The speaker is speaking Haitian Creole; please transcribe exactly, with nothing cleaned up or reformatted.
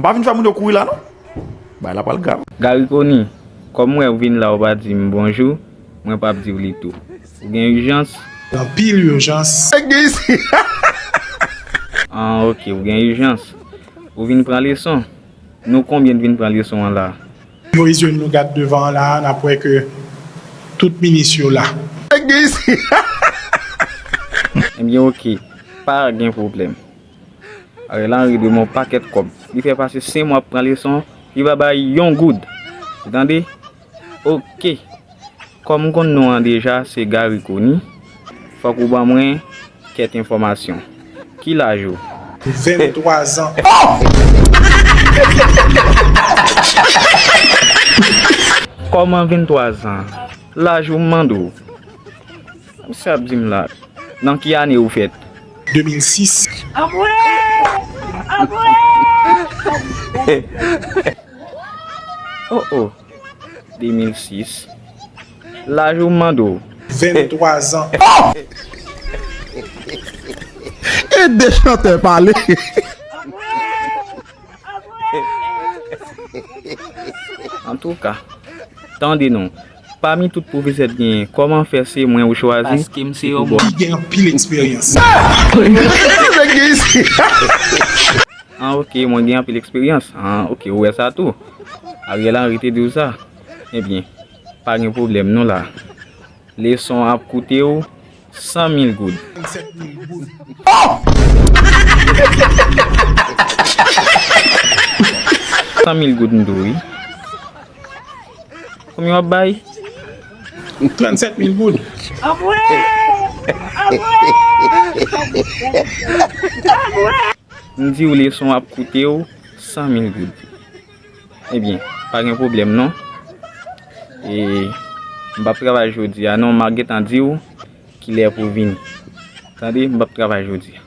Pa vin fè moun yo kouri la non. Bagay la pral grav. Gary Conille, kòm m wè ou vin la ou pa di m bonjou, mwen p ap di w li tou. Ou gen ijans? Anpil ijans. An, ok, ou gen ijans. Ou vin pran leson. Nou konbyen t vin pran leson an la? Moyiz Jwenn nou gad devan an la, n ap wè ke tout minis yo la. Ebyen, ok, pa gen pwoblèm. Ariel Henry dwe m yon pakèt kòb. Li fè pase senk mwa ap pran leson, li pa bay yon goud. Ou tande? Ok. Kòm m konn non an deja, se Gary Conille. Fòk ou ban mwen kèk enfòmasyon. Ki laj ou? Venntwa zan. Kòman venntwa zan? Laj ou m mande w. Sa ap di m la. Nan ki ane ou fèt? De mil sis. Anmwe! Anmwe! Oh, oh. De mil sis. Laj ou m mande w? Venntwa zan. E de chantè pale. Antouka, tande non. Pami tout pwofesè t genyen, kòman fè se mwen ou chwazi? Paske m se yon moun ki gen anpil eksperyans. An, ok, mwen gen anpil eksperyans. An, ok, ou wè sa tou. Ariel Henry te di w sa. Ebyen, pa gen pwoblèm non la. Leson ap koute w san mil goud. San mil goud m di w wi. Konbyen w ap bay? Trannsèt mil goud. M di w leson ap koute w san mil goud. Ebyen, pa gen pwoblèm non. E, m p ap travay jodi a non, m a gentan di w kilè pou w vini. Tande, m p ap travay jodi a.